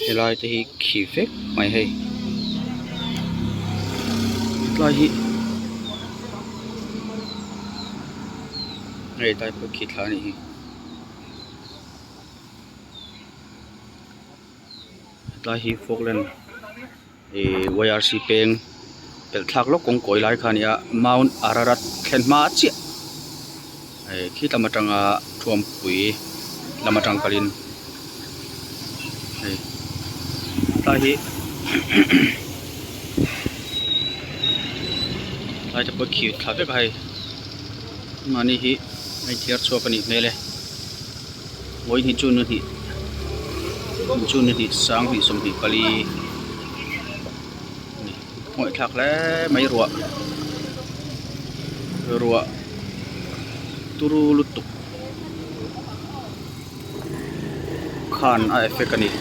Helai te hi khi vek mai hei hetlai hi hei tlai pawh khi thla a nih hi hetlai hi falkland ihh Y R C peng pelh thlak lawk kawng kawi lai kha a ni a mount ararat thlen hma chiah eh khi lam atanga thuampui lam atang kalin hei tlai hi tlai te pawh khi thla vek a hei mahni hi a inthiar chhuak a nih hmel e vawihnih chu ni hnih chu ni hnih sanghnih sawmhnih pali a ni ngawih thlak hle mai ruah ruah turu lutuk khan a effect a ni.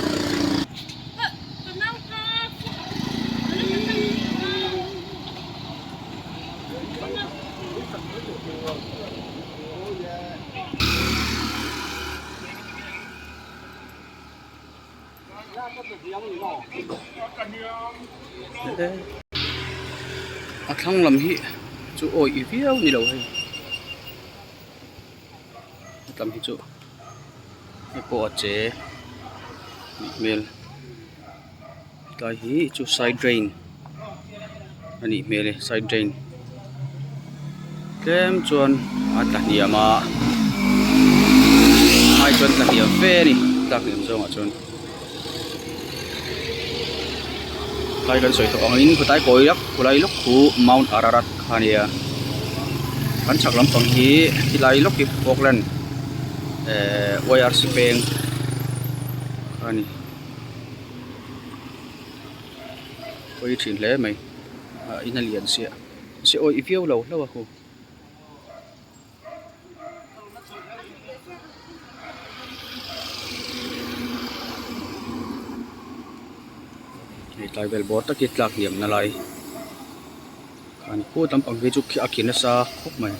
A thlang lam hi chu awih viau ni lo hei hetlam hi chu hei pawh a che nih hmel tlai hi chu side drain a nih hmel e side drain tlem chuan a tla hniam a ai chuan tla hniam fe a ni tlak hniam zawngah chuan tlai kan sawi tawh angin khawtlai kawi lak khawlai lawk khu mount ararat kha a nia kan chhak lampang hi helai lawk hi falkland ehh y r c peng kha a ni. Pawi thin hle mai ah in a lian sia se awih viau lo hlauh a hu. Hei tlai vel bawr tak hi tlak hniam na lai khan khu lampang hi chu a khi nasa khawp mai.